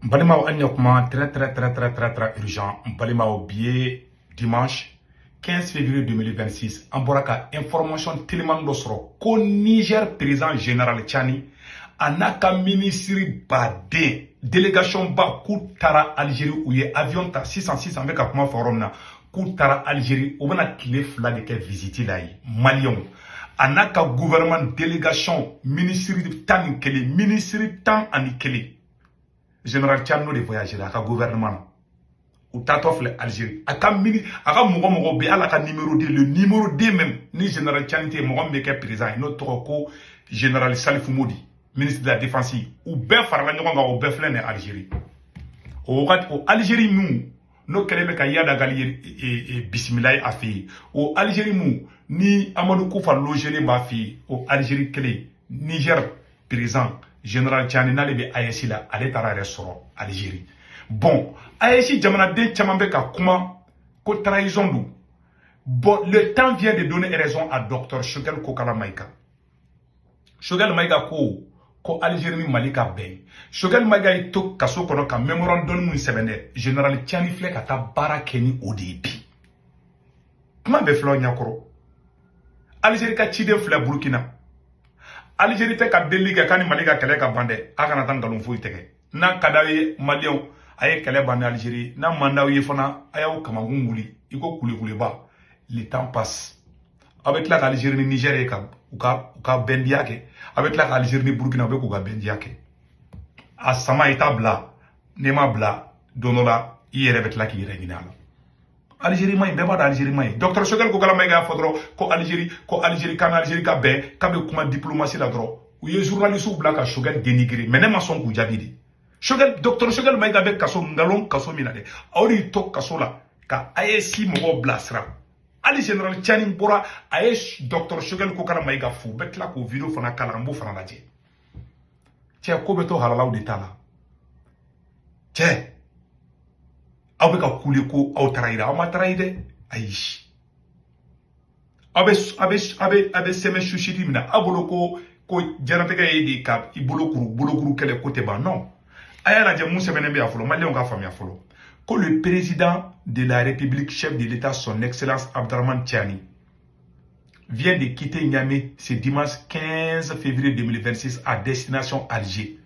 N balimaw, an ɲɛ très très très très très très urgent. N balimaw, bi ye dimanche 15 février 2026. An bɔra ka information teliman dɔ sɔrɔ ko Niger président général Tiani a n'a ka ministre baden, délégation ba, k'u taara Algérie. U ye avion ta sisan sisan, n bɛ ka kuma fɔ yɔrɔ min na, k'u taara Algérie. U bɛna tile 2 de kɛ visite la yen. Maliyɛnw, a n'a ka gouvernement délégation, ministre 11, ministre 11, général Tiani n'o de voyagé a ka gouvernement na. U taatɔ filɛ Algérie. A ka mini, a ka mɔgɔ mɔgɔ bɛ, hali a ka numéro 2, le numéro 2 même, ni général Tiani tɛ yen, mɔgɔ min bɛ kɛ président ye, n'o tɔgɔ ko général Salifou Modi, ministre de la Défense, u bɛɛ farala ɲɔgɔn kan, o bɛɛ filɛ nin ye Algérie. O wagati o Algérie min n'o kɛlen bɛ ka Iyad Ag Ghali bisimila ye a fɛ yen, o Algérie mun ni Amadou Koufa logelen b'a fɛ yen, o Algérie kelen, Niger président général Tiani n'ale bɛ AES la, ale taara yɛrɛ sɔrɔ Algérie. Bon, AES jamanaden caman bɛ ka kuma ko trahison don. Bon, le temps vient de donner raison à docteur Choguel Kokala Maïga. Choguel Maïga ko ko Algérie ni Mali ka bɛn. Choguel Maïga y'i to kaso kɔnɔ ka mémorandum min sɛbɛn dɛ, général Tiani filɛ ka taa baara kɛ ni o de ye bi. Kuma bɛɛ filɛ aw ɲɛkɔrɔ. Algérie ka ciden filɛ Burkina. Algérie tɛ ka delili kɛ k'a ni Mali ka kɛlɛ ka ban dɛ. A kana taa nkalon foyi tigɛ. N'a ka d'aw ye, Maliyɛnw, a ye kɛlɛ ban ni Algérie. N'a man d'aw ye fana, a y'aw kamankun wuli i ko kulekuleba. Le temps passe, aw bɛ tila ka Algérie ni Niger ye ka u ka bɛndiya kɛ. A bɛ tila ka Algérie ni Burkina, u bɛ k'u ka bɛndiya kɛ. A sama i t'a bila, n'i ma bila, don dɔ la i yɛrɛ bɛ tila k'i yɛrɛ ɲini a la. Algérie ma ɲi, bɛɛ b'a dɔn Algérie ma ɲi. Docteur Choguel Kokala Maïga y'a fɔ dɔrɔn ko Algérie, ko Algérie k'an Algérie ka bɛn, k'a bɛ kuma diplomatie la dɔrɔn, u ye journaliste bila ka Choguel dénigrer. Mais ne ma sɔn k'u jaabi de. Choguel, docteur Choguel Maïga bɛ kaso, nkalon kaso min na dɛ, aw de y'i to kaso la ka AES mɔgɔw bilasira. Hali général Tiani bɔra, a ye docteur Choguel Kokala Maïga fo. U bɛ tila k'o vidéo fana kala, an b'o fana lajɛ. Cɛ, ko bɛ to halalaw de ta la. Cɛ, aw bɛ ka kule ko aw taara yira, aw ma taara ye dɛ. Ayi, aw bɛ sɛmɛ susiti min na, aw bolo ko diɲɛlatigɛ ye de ka i bolo kuru bolokuru kɛlɛ, ko tɛ ban. Non, a y'a lajɛ mun sɛbɛnnen bɛ yan fɔlɔ. Maliyɛnw ka faamuya fɔlɔ ko le président de la République, chef de l'État, son excellence Abdourahamane Tiani, vient de quitter Niamey ce dimanche 15 février 2026 à destination Alger.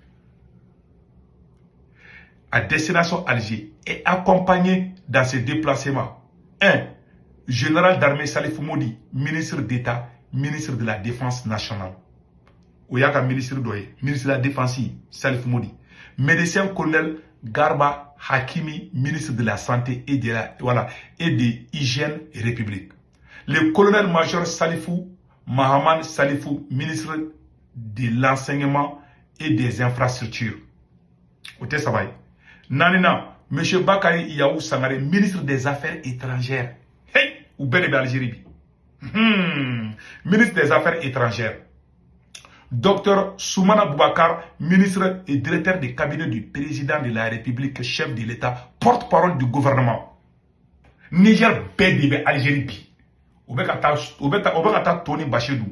À destination Alger et accompagné dans ses déplacements. 1. Général d'armée Salifou Modi, ministre d'État, ministre de la Défense nationale. O y'a ka ministre dɔ ye, ministre de la Défense, Salifou Modi. Médecin colonel Garba Hakimi, ministre de la Santé et de la, voilà, et de l'Hygiène République. Le colonel-major Salifou Mahaman Salifou, ministre de l'Enseignement et des Infrastructures. O tɛ saba ye. Naaninan, monsieur Bakary Yaou Sangare, ministre des Affaires étrangères. Hey, u bɛɛ de bɛ Algérie bi. Ministre des Affaires étrangères. Docteur Soumana Boubacar, ministre et directeur du cabinet du président de la République, chef de l'État, porte-parole du gouvernement. Niger bɛɛ de bɛ Algérie bi. U bɛ ka taa to ni basi dun.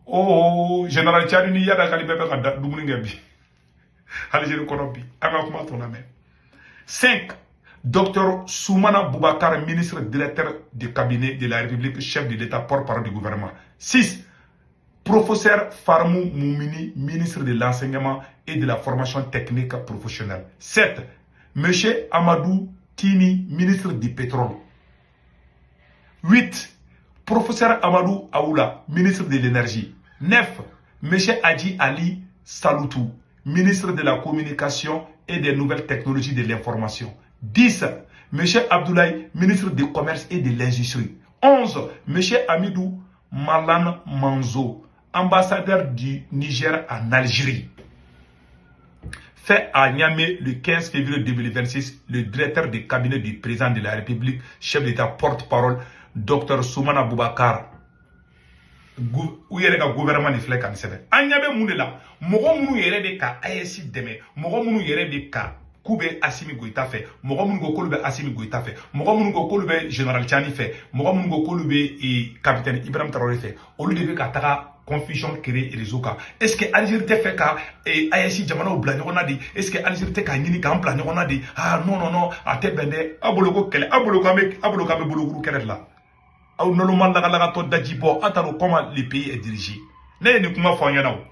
Oh, général Tiani ni Iyad Ag Ghali bɛɛ bɛ ka dumuni kɛ bi. Algérie kɔnɔ bi. An ka kuma tɔ lamɛn. 5. Docteur Soumana Boubacar, ministre directeur du cabinet de la République, chef de l'État, porte-parole du gouvernement. 6. Professeur Farmou Moumini, ministre de l'Enseignement et de la Formation technique professionnelle. 7. Monsieur Amadou Tini, ministre du Pétrole. 8. Professeur Amadou Aoula, ministre de l'Énergie. 9. Monsieur Hadji Ali Saloutou, ministre de la Communication et des Nouvelles Technologies de l'Information. 10. Monsieur Abdoulaye, ministre du Commerce et de l'Industrie. 11. Monsieur Amidou Malan Manzo, ambassadeur du Niger en Algérie. Fait à Niamey le 15 février 2026, le directeur du cabinet du président de la République, chef d'État, porte-parole, Dr Soumana Boubacar. U yɛrɛ ka gouvernement de filɛ ka nin sɛbɛn. An ɲɛ bɛ mun de la? Mɔgɔ minnu yɛrɛ bɛ ka AES dɛmɛ, mɔgɔ minnu yɛrɛ bɛ ka k'u bɛ Assimi Goïta fɛ, mɔgɔ minnu ko k'olu bɛ Assimi Goïta fɛ, mɔgɔ minnu ko k'olu bɛ général Tiani fɛ, mɔgɔ minnu ko k'olu bɛ capitaine Ibrahim Traoré fɛ, olu de bɛ ka taga. confusion créer réseau kan? Est ce que Algérie tɛ fɛ ka AES jamanaw bila ɲɔgɔn na de? Est ce que Algérie tɛ k'a ɲini k'an bila ɲɔgɔn na de? Ah non, non, non, a tɛ bɛn dɛ. Aw bolo ko kɛlɛ, aw bolo k'an bɛ, aw bolo k'an bɛ bolokuru kɛlɛ de la. Aw naloma lagalagatɔ daji bɔ, aw t'a dɔn comment le pays est dirigé. Ne ye nin kuma fɔ aw ɲɛna o.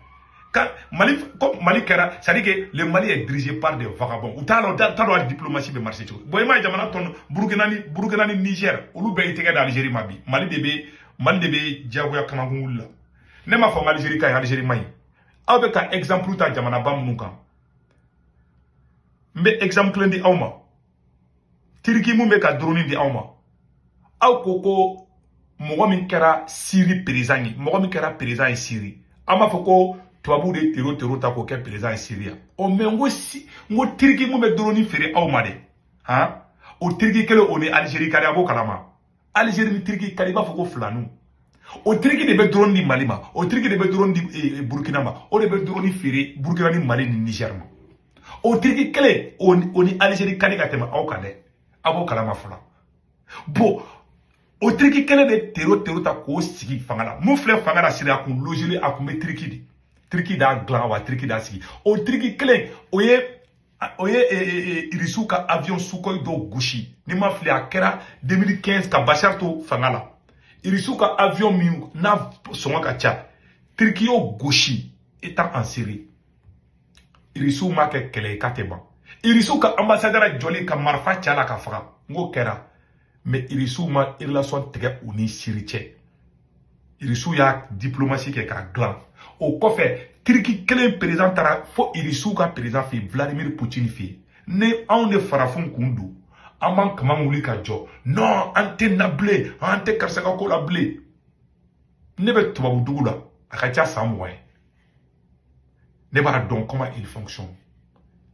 Ka Mali, ko Mali kɛra, c'est à dire que le Mali est dirigé par des vagabonds. U t'a dɔn, u t'a dɔn hali diplomatie bɛ marcher cogo. Bon, i m'a ye, jamana tɔ, Burukina ni Niger, olu bɛɛ y'i tɛgɛ da Algérie ma bi. Mali de bɛ diyagoya kamankun wuli la. Ne m'a fɔ n Algérie ka ɲi, Algérie man ɲi. Aw bɛ ka exemple ta jamanaba minnu kan, n bɛ exemple kelen di aw ma. Turquie mun bɛ ka drone di aw ma, aw ko ko mɔgɔ min kɛra Syrie président ye, mɔgɔ min kɛra président ye Syrie, an b'a fɔ ko tubabuw de terro terro ta k'o kɛ président ye Syrie. Ɔ mais n ko si, n ko Turquie mun bɛ drone feere aw ma dɛ, han, o Turquie kelen o ni Algérie ka di, a b'o kalama. Algérie ni Turquie ka di, i b'a fɔ ko filaninw. O Turquie de bɛ drone di Mali ma, o Turquie de bɛ drone di Burkina ma, o de bɛ drone feere Burkina ni Mali ni Niger ma. O Turquie kelen o ni Algérie ka di ka tɛmɛ aw kan dɛ, a b'o kalama fɔlɔ. Bon, o Turquie kelen de terro terro ta k'o sigi fanga la. Mun filɛ fanga la Syrie, a kun logeli, a kun bɛ Turquie de, Turquie d'a dilan wa, Turquie d'a sigi. O Turquie kelen o ye Irisiw ka avion Sukhoi dɔw gosi. Ni ma fili, a kɛra 2015 ka Bachar to fanga la. Irisiw ka avion min n'a sɔngɔ ka ca, Turquie y'o gosi étant en Syrie. Irisiw ma kɛ kɛlɛ ye k'a tɛ ban. Irisiw ka ambassadeur jɔlen ka marifa ci a la ka faga, n k'o kɛra. Mais Irisiw ma relation tigɛ u ni Syrie cɛ. Irisiw y'a diplomatie kɛ k'a dilan. O kɔfɛ, Turquie kelen président taara fo Irisiw ka président fɛ yen, Vladimir Poutine fɛ yen. Ni anw de farafin kun don, an b'an kaman wuli ka jɔ: non, an tɛ na bilen, an tɛ karisa ka ko la bilen. Ne bɛ tubabu dugu la, a ka ca san 20 ye, ne b'a dɔn comment il fonctionne.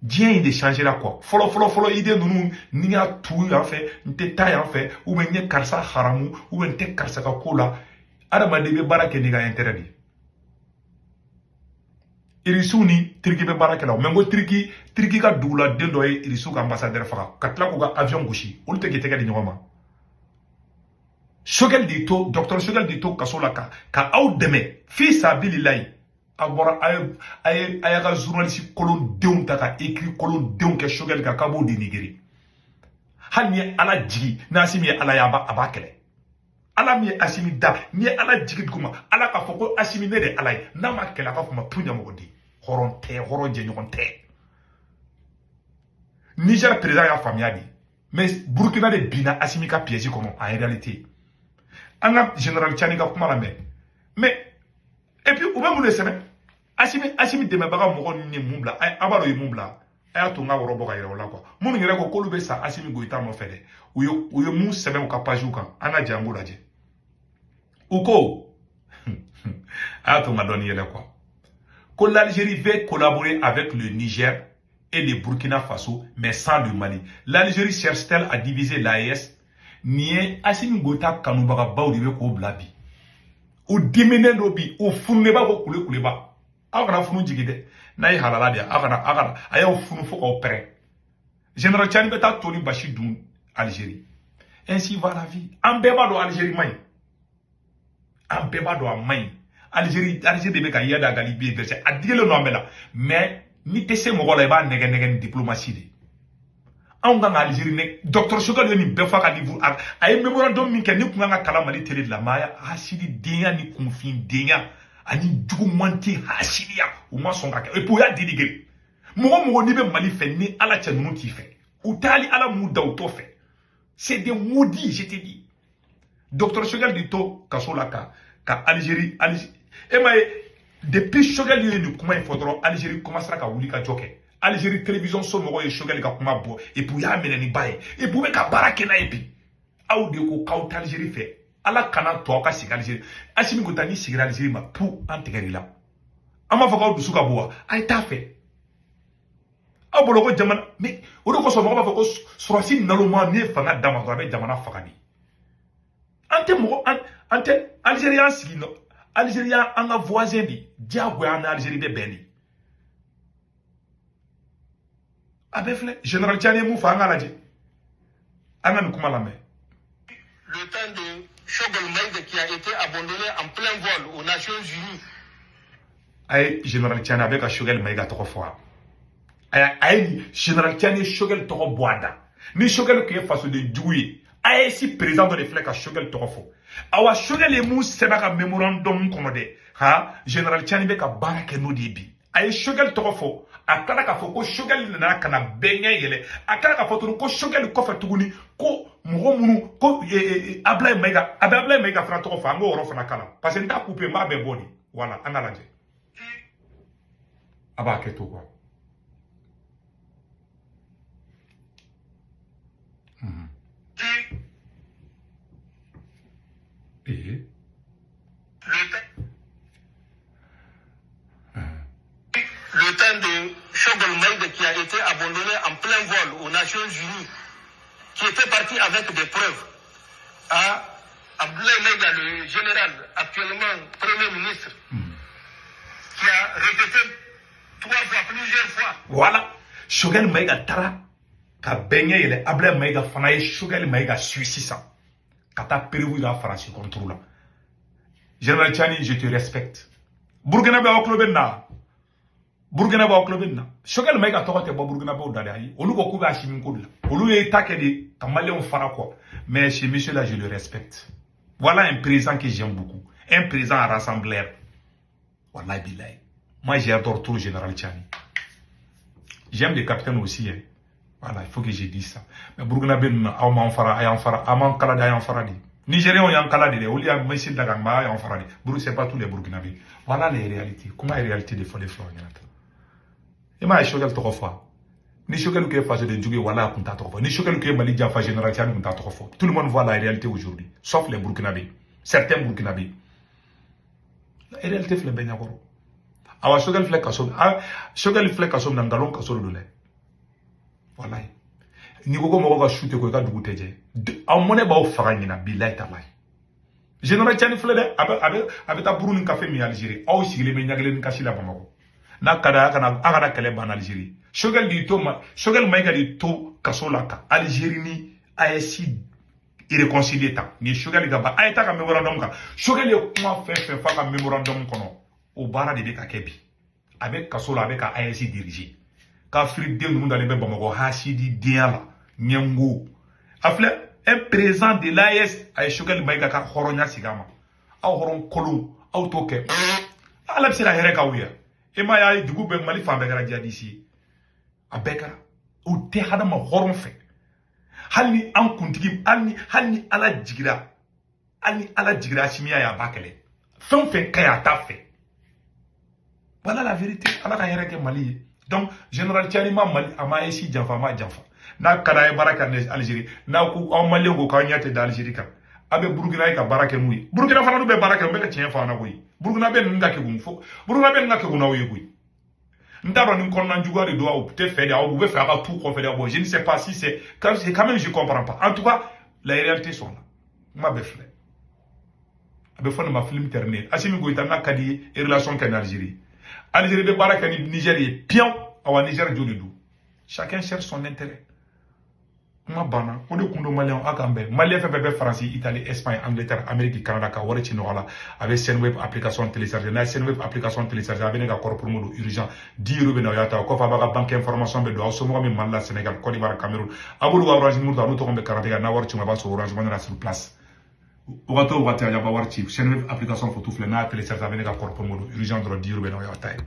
Diɲɛ in de changera quoi. Fɔlɔ fɔlɔ fɔlɔ, idée ninnu ni y'a tu yan fɛ, n tɛ taa yan fɛ, ou bien n ye karisa haramu, ou bien n tɛ karisa ka ko la. Adamaden bɛ baara kɛ n'i ka intérêt de ye. Irisiw ni Turquie bɛ baara kɛ la, mais n ko Turquie ka duguladen dɔ ye Irisiw ka ambassadeur faga ka tila k'u ka avion gosi, olu tɛ k'i tɛgɛ di ɲɔgɔn ma. Choguel de to, docteur Choguel de to kaso la ka aw dɛmɛ fi sabililayi. A bɔra, a y'a ka journaliste kolondenw ta ka écrit kolondenw kɛ Choguel kan k'a b'o dénigrer. Hali ni ye Ala jigi, ni Asimi ye Ala ye, a b'a kɛlɛ. Ala min ye Asimi da, n'i ye Ala jigi duguma, Ala k'a fɔ ko Asimi ne de Ala ye, n'a ma kɛlɛ, a k'a fɔ ma tu ɲɛmɔgɔden. Hɔrɔn tɛ, hɔrɔn jɛɲɔgɔn tɛ. Niger président y'a faamuya de, mais Burkina de binna Asimi ka piège kɔnɔ en réalité. An ka général Tiani ka kuma lamɛn. Mais et puis u bɛ mun de sɛbɛn? Asimi dɛmɛbaga mɔgɔ ninnu ye mun bila? A b'a dɔn u ye mun bila? A y'a to n ka wɔrɔ bɔ ka yɛrɛ o la quoi. Minnu yɛrɛ ko k'olu bɛ sa Asimi Goïta nɔfɛ dɛ, u ye mun sɛbɛn u ka page kan? An ka jɛ an k'o lajɛ. U ko, a y'a to n ka dɔɔni yɛlɛ quoi, ko l'Algérie veut collaborer avec le Niger et le Burkina Faso, mais sans le Mali. L'Algérie cherche-t-elle à diviser l'AES? Nin ye Asimi Goïta kanubagabaw de bɛ k'o bila bi. U diminen don bi, u fununen b'a ko kule kuleba. Aw kana funu jigin dɛ, n'a ye halala de ye, aw kana a y'aw funu fo k'aw pɛrɛn. Général Tiani bɛ taa to ni basi dun Algérie. Ainsi va la vie. An bɛɛ b'a dɔn Algérie man ɲi, an bɛɛ b'a dɔn a man ɲi. Algérie de bɛ ka Iyad Ag Ghali bi verser, a digilen don an bɛɛ la. Mais n'i tɛ se mɔgɔ la, i b'a nɛgɛ nɛgɛ ni diplomatie de ye. Anw kan ka Algérie ne, docteur Choguel ye nin bɛɛ fɔ a ka livre, a ye mémorandum min kɛ, ni kun kan ka kalan Mali télé de la. Mais hasididenya ni kunfindenya ani jugumanti hasidiya, u ma sɔn ka kɛ. Et puis u y'a dénigrer. Mɔgɔ mɔgɔ n'i bɛ Mali fɛ, ni Ala cɛ, ninnu t'i fɛ. U taali Ala m'u da, u t'o fɛ. C'est des maudits, je te dis. Docteur Choguel de to kaso la ka Algérie, Algérie e ma ye, depuis Choguel ye nin kuma in fɔ dɔrɔn, Algérie commencera ka wuli ka jɔ kɛ. Algérie télévision so mɔgɔw ye Choguel ka kuma bɔ, et puis u y'a minɛ ni ba ye, et puis u bɛ ka baara kɛ n'a ye bi. Aw de ko k'aw tɛ Algérie fɛ. Ala kana to aw ka sigi Algérie. Asimi Goïta, n'i sigira Algérie ma pu, an tigɛr'i la. An b'a fɔ k'aw dusu ka bon wa? A ye t'a fɛ. Aw bolo ko jamana, mais o de kosɔn mɔgɔ b'a fɔ ko sɔrɔsi naloma, n'i ye fanga d'a ma dɔrɔn, a bɛ jamana faga de. An tɛ mɔgɔ, an tɛ Algérie y'an sigi nɔ. Algérie an ka voisin de, diyagoya an ni Algérie bɛ bɛn de. A bɛɛ filɛ, général Tiani ye mun fɔ? An k'a lajɛ, an ka nin kuma lamɛn. Le temps de Choguel Maïga qui a été abandonné en plein vol aux Nations Unies. A ye général Tiani a bɛ ka Choguel Maïga tɔgɔ fɔ wa? A ye général Tiani Choguel tɔgɔ bɔ a da. Ni Choguel tun ye fasoden jugu ye, AES président dɔ de filɛ ka Choguel tɔgɔ fɔ. Awa Choguel ye mun sɛbɛn a ka mémorandum kɔnɔ dɛ, han, général Tiani bɛ ka baara kɛ n'o de ye bi. A ye Choguel tɔgɔ fɔ, a taara k'a fɔ ko Choguel nana ka na bɛɛ ɲɛ yɛlɛ. A taara k'a fɔ tuguni ko Choguel kɔfɛ tuguni ko mɔgɔ minnu ko Ablaye Maïga, a bɛ Ablaye Maïga fana tɔgɔ fɔ, an k'o yɔrɔ fana kalan parce que n t'a coupé, n b'a bɛɛ bɔ de. Voilà, an ka lajɛ. A b'a kɛ to quoi. Et le temps de Choguel Maïga qui a été abandonné en plein vol aux Nations Unies, qui était parti avec des preuves, à Abdoulaye Maïga, le général, actuellement Premier ministre, qui a répété 3 fois, plusieurs fois. Voilà, Choguel Maïga taara ka bɛɛ ɲɛ yɛlɛ. Abdoulaye Maïga fana ye Choguel Maïga suit sisan ka taa prévu la Faransi contre la. Général Tiani, je te respecte. Burkina bɛ aw tulo bɛ nin na. Burkina b'aw tulo bɛ nin na. Choguel Maïga tɔgɔ tɛ bɔ Burkina b'o da dɛ, ayi. Olu ko k'u bɛ Assimi ko de la. Olu ye ta kɛ de ka Maliyɛnw fara quoi. Mais ce monsieur là, je le respecte. Voilà un président que j'aime beaucoup. Un président rassembleur. Wallahi billahi. Moi j'adore trop Général Tiani. J'aime les capitaines aussi. Hein. Voilà, il faut que je dise ça. Mais Burkina bɛ ninnu aw m'an fara, a y'an fara, a m'an kala de, a y'an fara de. Nigériens y'an kala de dɛ, olu y'a missile da kan, a y'an fara de. Buru, c'est pas tous les Burkinabés. Voilà les réalités. Comment les réalités de fɔlen filɛ aw ɲɛna tan. I m'a ye Choguel tɔgɔ fɔ wa? Ni Choguel tun ye fasoden jugu ye, wala a tun t'a tɔgɔ fɔ. Ni Choguel tun ye Mali janfa, Général Tiani tun t'a tɔgɔ fɔ. Tout le monde voit la réalité aujourd'hui, sauf les Burkinabés. Certains Burkinabés. La réalité filɛ bɛɛ ɲɛkɔrɔ. Awa Choguel filɛ kaso, Choguel filɛ kaso min na, nkalon kaso de don dɛ. Walayi. N'i ko ko mɔgɔ ka su tɛ ko i ka dugu tɛ jɛ. Aw mɔnɛ b'aw faga ɲina, bilayi talayi. Général Tiani filɛ dɛ, a bɛ taa buru ni kafe min Algérie. Aw sigilen bɛ ɲagelen ni kasi la Bamakɔ. N'a ka d'a ye, a kana kɛlɛ ban Algérie. Choguel de to ma, Choguel Maïga de to kaso la ka Algérie ni AES réconcilier tan. Nin ye Choguel ka ba, a ye taa ka mémorandum kan. Choguel ye kuma fɛn fɛn fɔ a ka mémorandum kɔnɔ, o baara de bɛ ka kɛ bi. A bɛ kaso la, a bɛ ka AES diriger. Kafiri den ninnu dalen bɛ Bamakɔ hasidi denya la, ɲɛngo. A filɛ, un président de l'AES a ye Choguel Maïga ka hɔrɔnya sigi a ma. Aw hɔrɔn kolon, aw t'o kɛ. Ala bɛ se ka hɛrɛ k'aw ye. E m'a ye, a ye dugu bɛɛ, Mali fan bɛɛ kɛra jihadiste ye. A bɛɛ kɛra. O tɛ hadama hɔrɔn fɛ. Hali ni an kuntigi, hali ni Ala jigira, hali ni Ala jigira Asimiya ye, a b'a kɛlɛ. Fɛn o fɛn ka ɲi a t'a fɛ. Voilà la vérité. Ala ka hɛrɛ kɛ Mali ye. Donc, Général Tiani ma Mali, a ma AES janfa, a ma janfa. N'a ka d'a ye baara kɛ Algérie, n'a ko aw Maliyɛnw ko k'aw ɲɛ tɛ da Algérie kan, a bɛ Burukina ye ka baara kɛ n'u ye. Burukina fana n'u bɛ baara kɛ, u bɛ ka tiɲɛ fɔ an na koyi. Burukina bɛ ninnu ka kegun fo, Burukina bɛ ninnu ka kegun n'aw ye koyi. N t'a dɔn ni kɔnɔna juguya de don, aw tɛ fɛ de, aw bɛ fɛ aw ka t'u kɔfɛ de. Bon, je ne sais pas si c'est quand même, je comprends pas. En tout cas, les réalités sont là. Kuma bɛɛ filɛ. A bɛ fɔ nin ma film terminé. Assimi Goïta n'a ka di ye relation kɛ ni Algérie. Algérie bɛ baara kɛ ni Niger ye piyan, awa Niger jo de don. Chacun cherche son intérêt. Kuma banna. O de kun don Maliyɛnw, aw k'an bɛn. Maliyɛn fɛn fɛn bɛ Faransi, Italie, Espagne, Angleterre, Amérique, Canada ka wari ci nɔgɔ la, a bɛ Sendwave application télécharger. N'a ye Sendwave application télécharger, a bɛ ne ka code promo don urgent 10 euros bɛ na, o y'a ta. O kɔfɛ, a b'a ka banque information bɛ don aw somɔgɔ min Mali la, Sénégal, Côte d'Ivoire, Cameroun. A b'olu ka Orange numéro ta, n'u tɔgɔ bɛ carte kan, n'a wari ci ma, a b'a sɔrɔ Orange Money na sur place. Wagati o wagati, a b'a wari ci. Sendwave application photo filɛ, n'a y'a télécharger, a bɛ ne ka code promo don urgent dɔrɔn 10 euros bɛ na, o y'a ta ye.